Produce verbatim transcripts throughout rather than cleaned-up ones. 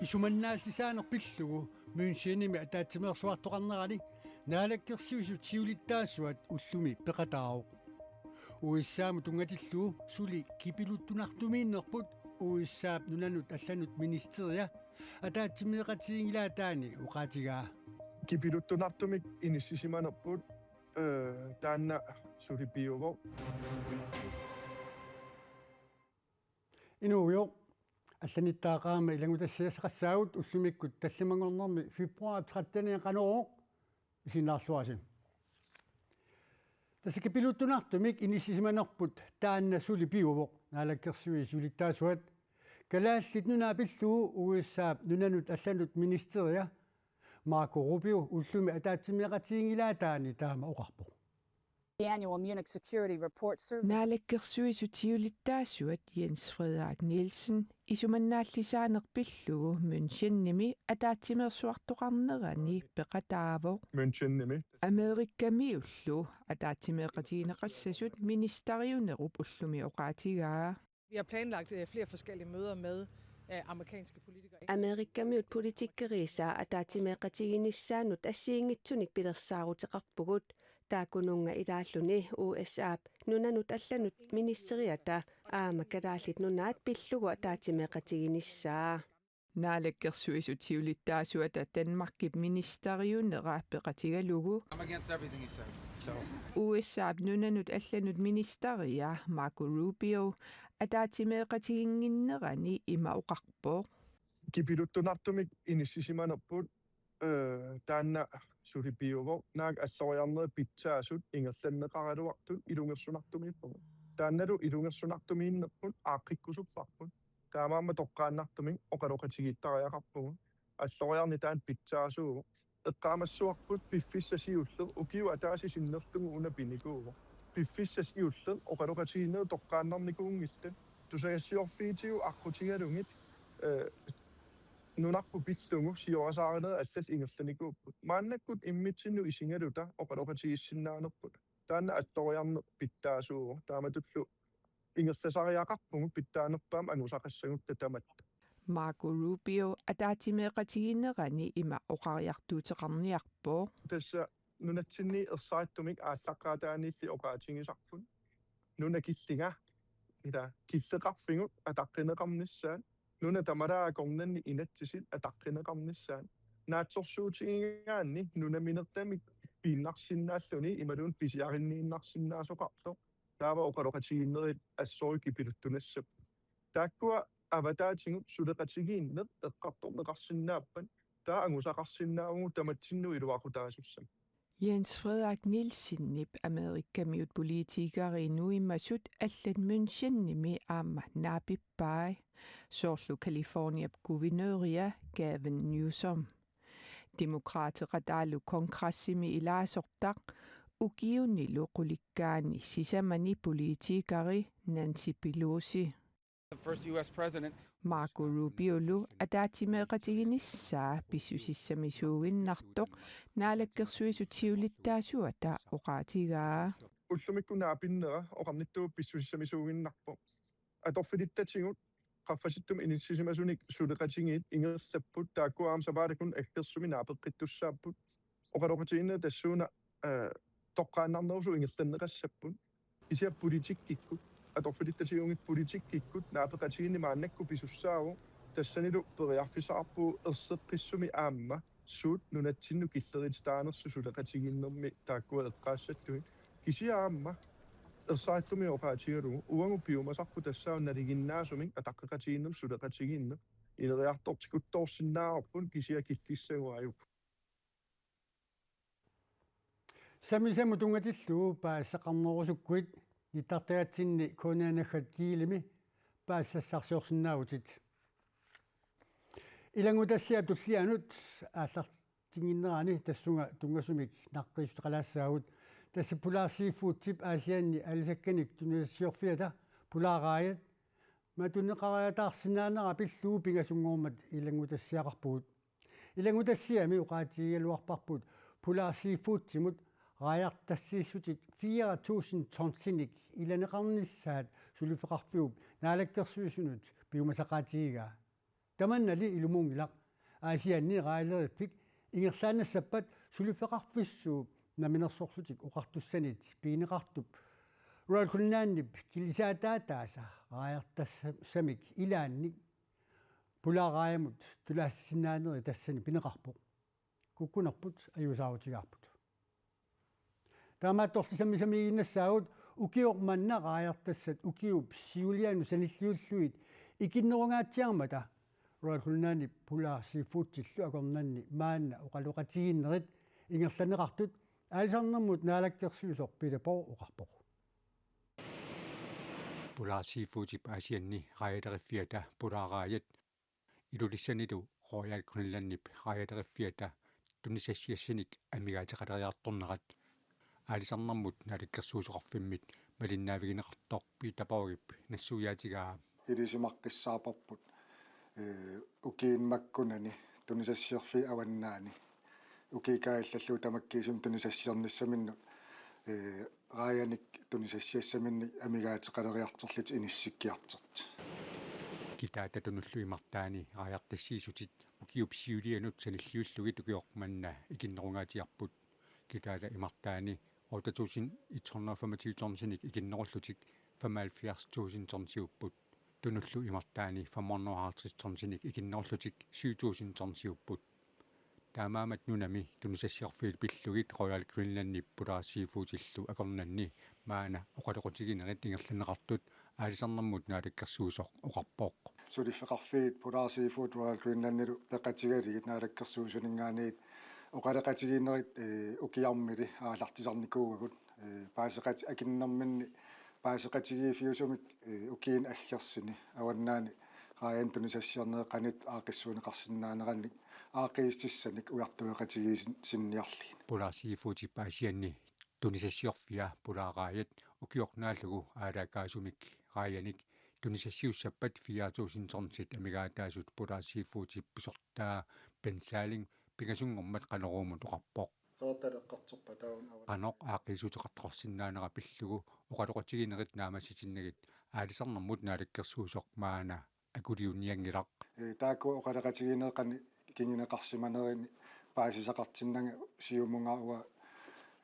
Isumannaallisaaneq pillugu Münchenimi ataatsimeersuartoqarnerani Naalakkersuisut siulittaasuat ullumi peqataavoq. U S A-mut tunngatillugu suli kipiluttunartumiinnerput U S A-p nunanut allanut ministeria ataatsimeeqatiginngilaataani oqaatigaa. Kipiluttunartumik inissisimanerput, eh, taanna suli piuvoq. Inuugujoq, allanittaaq aamma ilanngutassiassaqassaagut. Ullumikkut tallimanngornermi februar trettenianngorneq isiginnaarluarisi. Tassa kipiluttunartumik inissisimanerput taanna suli piuvoq. Naalakkersuisut siulittaasuat Kalaallit Nunaat pillugu U S A-p nunanut allanut ministeria Marco Rubio ullumi ataatsimeeqatiginngilaataani taama oqarpoq. The annual Munich Security Report serves as Naalakkersuisut siulittaasuat Jens Frederik Nielsen isumannaallisaaneq pillugu Münchenimi ataatsimeersuartoqarnerani peqataavoq. Münchenimi. Amerikamiullu ataatsimeeqatigineqassasut ministeriunerup ullumi oqaatigaa. Vi har planlagt, øh, flere forskellige møder med, øh, amerikanske politikere. Amerikamiut politikeriisa ataatsimeeqatiginissaanut assigiinngitsunik pilersaaruteqarpugut. Taakkununnga ilaalluni U S A-p nunanut allanut ministeriata aamma Kalaallit Nunaat pillugu ataatsimeeqatiginissaa. Naalakkersuisut siulittaasuata Danmarkip ministeriunera peqatigalugu I'm against everything he said. So U S A-p nunanut allanut ministeria Marco Rubio ataatsimeeqatiginnginnerani ima oqarpoq. Kipiluttunartumik inissisimanerput, eh, taanna suli piuvoq. Naak alloriarnerit pitsaasut ingerlanneqaraluartut ilungersunartumiippugut. Taannalu ilungersunartumiinnerput aaqqikkusupparput. Taamaammat toqqaannartumik oqaloqatigiittariaqarpugut. Alloriarneq taanna pitsaasuuvoq. Eqqaamassavarput piffissaq siulleq ukiup ataatsip sinnerlugu una pinikuuvoq. Piffissaq siulleq oqaloqatigiinnerit toqqaannarnikuunngillat. Tusagassiorfiitigut aqqutigalugit, eh, nunarput pillugu siorasaarinerit allallu ingerlanikuupput. Maannakkut immitsinnut isigaluta oqaloqatigiissinnaanerput. Taanna alloriarneq pitsaasuuvoq. Taamatullu ingerlasariaqarpugut pitsaanerpaamik angusaqassagutta tamatta. Marco Rubio ataatsimeeqatigiinnerani ima oqariartuuteqarniarpoq. Tassa nunatsinni ersarittumik aallaqqaataaniilli oqaatigisarput. Nuna killinga, ila killeqarfigut ataqqineqarnissaat, nuna tamalaat akornanni inatsisit ataqqineqarnissaat. Naatsorsuutigigaanni nunaminertamik piinnarsinnaalluni imaluunniit pisiarinniinnarsinnaasoqartoq. Taava oqaloqatigiinnerit assorujussuaq kipiluttunassappat. Taakkua avataatigut suleqatigiinneq eqqartorneqarsinnaappat, taava angusaqarsinnaavugut tamatsinnut iluaqutaasussamik. Jens Frederik Nielsenip Amerikamiut politikerit nuimasut allat Münchenimi aamma naapippai. Soorlu Californiap guvernøria Gavin Newsom. Demokraateqataalu kongressimi ilaasortaq ukiunilu qulikkaani sisamani politikeri Nancy Pelosi. The first U S president. Marco Rubiolu ataatsimeeqatiginissaa pissusissamisuuginnartoq Naalakkersuisut siulittaasuata oqaatigaa. Ullumikkut naapinnera oqarnittut pissusissamisuuginnarpoq. Atorfilittatigut qaffasittumi inissisimasunik suleqatigiit ingerlapput, taakku aamma sapaatip-akunnera aggersumi naapeqqittussaapput. Oqaloqatigiinnerit tassuuna, eh, toqqaannarnerusut ingerlanneqassapput. Kisianni politikkikkut, atorfilittatigut politikkikkut naapeqatigiinneq maannakkut pisussaavoq. Tassanilu periarfissaqarpugut erseqqissumik aamma suut nunatsinnut killerititaanersut suleqatigiinnermi taakkua eqqaassattut. Kisianni aamma ersarittumik oqaatigalugu uagut piumasarput tassaavoq nalinginnaasumik ataqqeqatigiinnermut suleqatigiinneq. Ineriartortikuttoorsinnaavarput kisianni killissaguaajupput. Sammisamut tunngatillugu paasisaqarnerusukkuit nittartagatsinni K N R naggat gl-imi paasisassarsiorsinnaavutit. Ilanngutassiap tullianut aallartinnginnerani tassunga tunngasumik naqqiissuteqalaassaagut. Tassa Polar Seafoodip Aasianni aalisakkanik tunisassiorfiata Polar Raajat matuneqariataarsinnaanera pillugu pingasunngormat ilanngutassiaqarpugut. Ilanngutassiami oqaatigigaluarparput Polar Seafoodimut raajartassiissutit fire tusind tonsinik ilaneqarnissaat suliffeqarfiup Naalakkersuisunut piumasaqaatigigaa. Tamannali ilumuunngilaq. Aasianni raajaleriffik ingerlaannassappat suliffeqarfissuup namminersorlutik oqartussanit pigineqartup Royal Greenlandip kilisaataataasa raajartassamik ilaannik pulaaraajamut tulaasisinnaanerit tassani pineqarpoq. Kukkunerput ajuusaarutigaarput. Taamaattorli sammisamiiginnassaagut ukioq manna raajartassat ukiup siulianut sanilliullugit ikinnerungaatsiarmata Royal Greenlandip Polar Seafoodillu akornanni maanna oqaloqatigiinnerit ingerlanneqartut aalisarnermut naalakkersuisoq Peter Borg oqarpoq. Polar Seafoodip Aasianni raajaleriffiata pulaaraajat Ilulissanilu Royal Greenlandip raajaleriffiata tunisassiassanik amigaateqaleriartornerat aalisarnermut naalakkersuisoqarfimmit malinnaavigineqartoq Peter Borgip nassuiaatigaa. Ilisimaqqissaarparput, ee, ukiuni makkunani tunisassiorfiit avannaani ukiup kaajallallugu tamakkiisumik tunisassiornissaminnut, ee, raajanik tunisassiassaminnik amigaateqaleriartorlutik inissikkiartortut. Kitaata tunullu imartaani raajartassiissutit ukiup siulianut sanilliullugit ukioq manna ikinnerungaatsiarput. Kitaata imartaani otte tusind et hundrede og femogtyve tonsinik ikinnerullutik femoghalvfjerds tusind tonsiupput. Tunullu imartaani fem hundrede og halvtreds tonsinik ikinnerullutik syv tusind tonsiupput. Taamaammat nunami tunisassiorfiit pillugit Royal Greenlandip Polar Seafoodillu akornanni maanna oqaloqatiginerit ingerlanneqartut aalisarnermut naalakkersuisoq oqarpoq. Suliffeqarfiit Polar Seafood Royal Greenlandilu peqatigalugit naalakkersuisuninngaanniit oqaloqatigiinnerit, ee, ukiarmili aallartisarnikuuagut, ee, paaseqat-, akunnerminni paaseqatigiiffiusumik, ee, ukiuni aggersuni avannaani raajanik tunisassiornerit qanoq aaqqissuunneqarsinnaanerannik aaqqiissutissanik ujartueqatigiissinniarlugit. Polar Seafoodip Aasianni tunisassiorfia pulaaraajat ukioq naallugu aalaakaasumik raajanik tunisassiussappat fire tusind tonsit amigaataasut Polar Seafoodip pisortaa Ben Salling pingasunngormat Qanoruumut oqarpoq. Qeertaleqqarterpa taanna avat? Qanoq aaqqiissuteqartoqarsinnaanera pillugu oqaloqatiginerit naammassitinnagit aalisarnermut naalakkersuisoq maanna akuliunnianngilaq. Ee, taakku oqaloqatigiinnerit qanoq kinguneqarsimanerini paasisaqartinnanga Siumunngaanniit,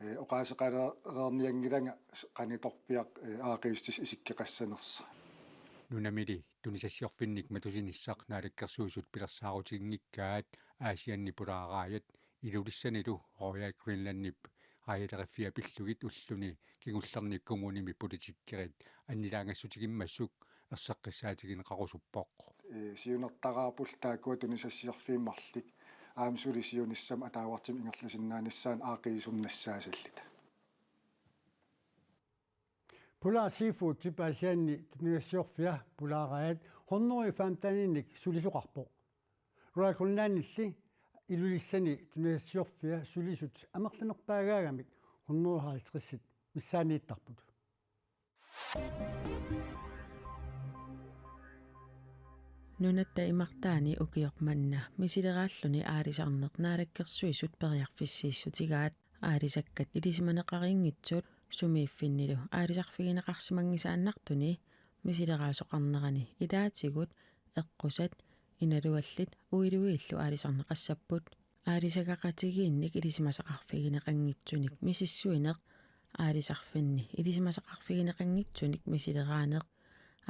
ee, oqaaseqalereernianngilanga qanitorpiaq, ee, aaqqiissutissat isikkoqassanersoq. Nunamili tunisassiorfinnik matusinissaq naalakkersuisut pilersaarutiginngikkaat Aasianni pulaaraajat Ilulissanilu Royal Greenlandip raajaleriffia pillugit ulluni kingullerni kommunimi politikerit annilaangassutigimmassuk erseqqissaatigineqarusuppoq. Ee, siunertaraarput taakkua tunisassiorfiit marluk aamma suli siunissami ataavartumik ingerlasinnaanissaannut aaqqiissummik nassaasalluta. Polar Seafoodip Aasianni tunisassiorfia pulaaraajat hundrede og femteninik sulisoqarpoq. Royal Greenlandilli Ilulissani tunisassiorfia sulisut amerlanerpaagaagamik hundrede og halvtredsit missaanniittarput. Nunatta imartaani ukioq manna misileraalluni aalisarneq naalakkersuisut periarfissiissutigaat aalisakkat ilisimaneqarinngitsut sumiiffinnilu aalisarfigineqarsimanngisaannartuni misileraasoqarnerani ilaatigut eqqusat, inaluallit uiluillu aalisarneqassapput. Aalisagaqatigiinnik ilisimasaqarfigineqanngitsunik misissuineq, aalisarfinni ilisimasaqarfigineqanngitsunik misileraaneq,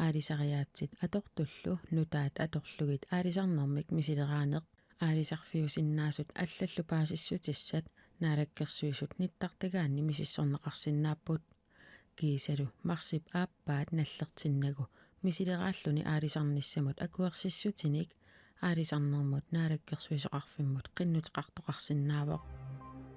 aalisariaatsit atortullu nutaat atorlugit aalisarnermik misileraaneq, aalisarfiusinnaasut allallu paasissutissat naalakkersuisut nittartagaanni misissorneqarsinnaapput. Kiisalu marsip aappaat nallertinnagu misileraalluni aalisarnissamut akuersissutinik aalisarnermut naalakkersuisoqarfimmut qinnuteqartoqarsinnaavoq.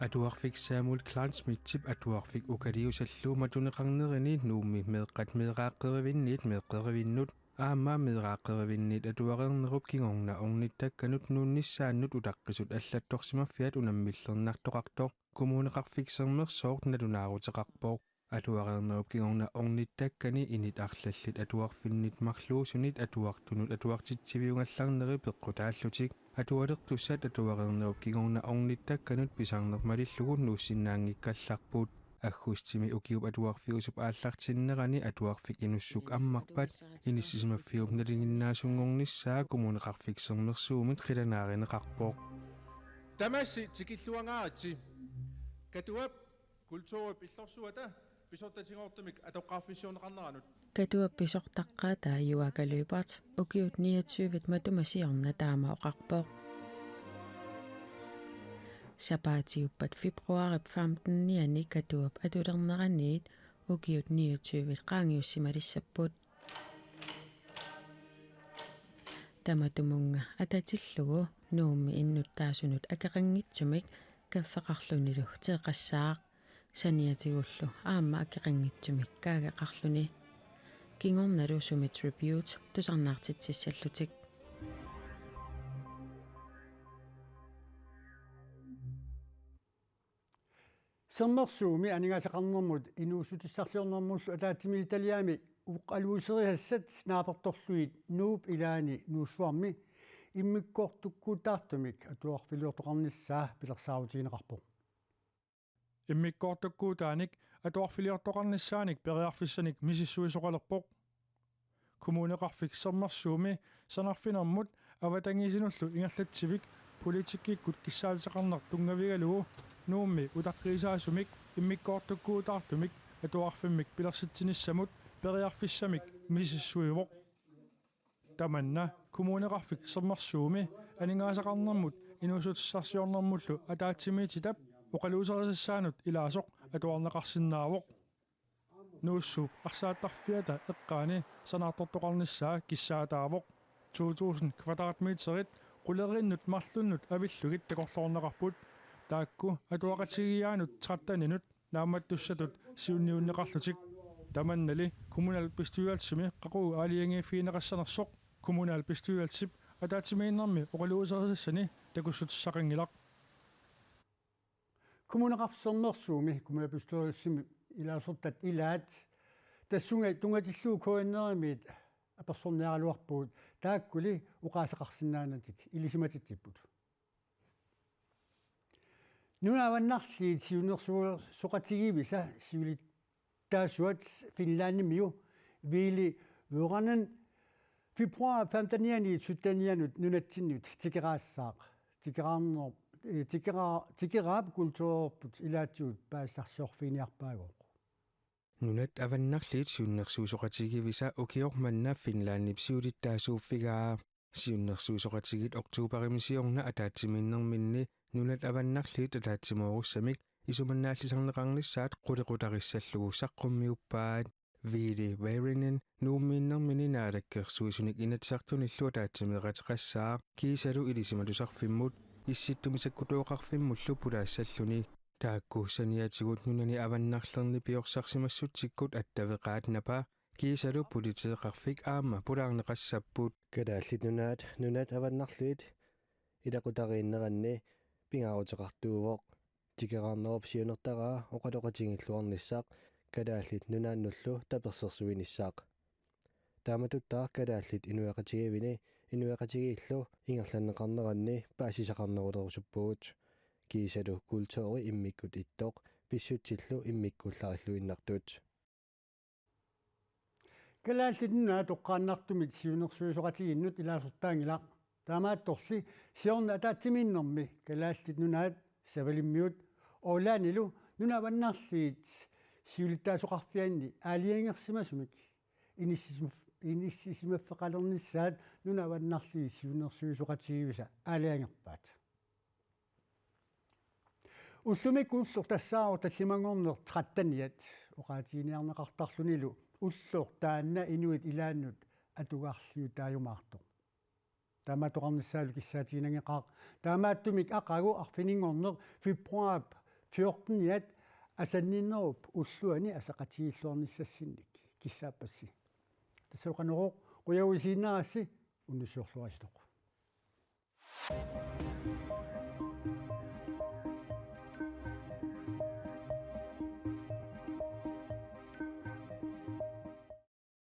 Atuarfik Samuel Kleinschmidtip atuarfik ukaliusallu matuneqarnerini Nuummi meeqqat meeraaqqerivinniit meeqqerivinnut aamma meeraaqqerivinniit atuareernerup kingorna ornittakkanut nuunnissaannut utaqqisut allattorsimaffiat unammillernartoqartoq Kommuneqarfik Sermersooq nalunaaruteqarpoq. Atuareernerup kingorna ornittakkani init arlallit atuarfinnit marluusunit atuartunut atuartitsiviugallarneri peqqutaallutik atualertussat atuareernerup kingorna ornittakkanut pisarneq malillugu nuussinnaanngikkallarput. Aggustimi ukiup atuarfiusup aallartinnerani atuarfik Inussuk ammarpat inissisimaffiup nalinginnaasunngornissaa Kommuneqarfik Sermersuumit qilanaarineqarpoq. Tamassi tikilluangaaritsi. Katuap kulturip illorsuata pisortatigoortumik atoqqarfissiuunneqarneranut. Katuap pisortaqqaataa Juaaka Lyberth ukiut niogtyvit matuma siorna taama oqarpoq. Sapaatiuppat februaarip femtenianni Katuap atulerneraniit ukiut niogtyvit qaangiussimalissapput. Tamatumunnga atatillugu Nuummi innuttaasunut akeqanngitsumik kaffeqarlunilu teeqqassaaq. Saniatigullu aamma akeqanngitsumik kaageqarluni. Kingornalu Sumi Tribute tusarnaartitsissallutik. Sermersuumi aningaasaqarnermut inuussutissarsiornermullu ataatsimiititaliami oqaluuserisassat naapertorlugit Nuup ilaani Nuussuarmi immikkoortukkuutaartumik atuarfiliortoqarnissaa pilersaarutigineqarpoq. Immikkoortukkuutaanik atuarfiliortoqarnissaanik periarfissanik misissuisoqalerpoq. Kommuneqarfik Sermersuumi sanarfinermut avatangiisinullu ingerlatsivik politikkikkut kissaateqarneq tunngavigalugu Nuummi utaqqiisaasumik immikkoortukkuutaartumik atuarfimmik pilersitsinissamut periarfissamik misissuivoq. Tamanna Kommuneqarfik Sermersuumi aningaasaqarnermut inuussutissarsiornermullu ataatsimiititap oqaluuserisassaanut ilaasoq atuarneqarsinnaavoq. Nuussuup arsaattarfiata eqqaani sanaartortoqarnissaa kissaataavoq. To tusind kvadratmeterit quleriinnut marlunnut avillugit takorloorneqarput. Taakku atuaqatigiiaanut tretteninut naammattussatut siunniunneqarlutik. Tamannali kommunalbestyrelsimi qaqugu aalajangiiffigineqassanersoq kommunalbestyrelsip ataatsimiinnermi oqaluuserisassani takussutissaqanngilaq. Kommuneqarfik Sermersuumi kommunalbestyrelsimi ilaasortat ilaat tassunga tunngatillugu K N R-imiit apersorniaraluarpugut, taakkuli oqaaseqarsinnaanatik ilisimatitsipput. Nunat Avannarliit siunnersuisoqatigiivisa siulittaasuat Finlandimiu Ville Väyrynen februar femtenianit syttenianut nunatsinnut tikeraassaaq. Tikeraarner-, eh, tikera-, tikeraap kulturerput ilaatigut paasisarsiorfiginiarpaagooq. Nunat Avannarliit siunnersuisoqatigiivisa ukioq manna Finlandip siulittaasuuffigaa. Siunnersuisoqatigiit oktobarimi siorna ataatsimiinnerminni Nunat Avannarliit ataatsimoorussamik isumannaallisarneqarnissaat qulequtarissallugu saqqummiuppaat. Ville Väyrynen Nuummiinnermini naalakkersuisunik Inatsisartunillu ataatsimeeqateqassaaq kiisalu ilisimatusarfimmut Issittumik Sakkutuuqarfimmullu pulaassalluni. Taakku saniatigut nunani avannarlerni piorsarsimassutsikkut attaveqaat napa kiisalu politeeqarfik aamma pulaarneqassapput. Kalaallit Nunaat Nunat Avannarliit ilaqutariinneranni pingaaruteqartuuvoq. Tikeraarnerup siunertaraa oqaloqatigiilluarnissaq Kalaallit Nunaannullu tapersersuinissaq. Taamatuttaaq kalaallit inuiaqatigiivini inuiaqatigiillu ingerlanneqarneranni paasisaqarnerulerusuppugut. Kiisalu kulturi immikkut ittoq pissutsillu immikkullarilluinnartut. Kalaallit Nunaat toqqaannartumik siunnersuisoqatigiinnut ilaasortaanngilaq. Taamaattorli siorna ataatsimiinnermi Kalaallit Nunaat Savalimmiut Aarlanilu Nunat Avannarliit siulittaasoqarfianni aalajangersimasumik inissisim-, inissisimaffeqalernissaat Nunat Avannarliit siunnersuisoqatigiivisa aalajangerpaat. Ullumikkut ulloq tassaavoq tallimanngorneq tretteniat oqaatiginiarneqartarlunilu ulloq taanna inuit ilaannut atugarliutaajumaartoq. Taamaattoqarnissaalu kissaatiginanngeqaaq. Taamaattumik aqagu arfininngorneq februarip fjorteniat asanninnerup ulluani aseqatigiilluarnissassinnik kissaappassi. Tassalu Qanorooq, qujavusiinnarassi, unnussiorluaritsi.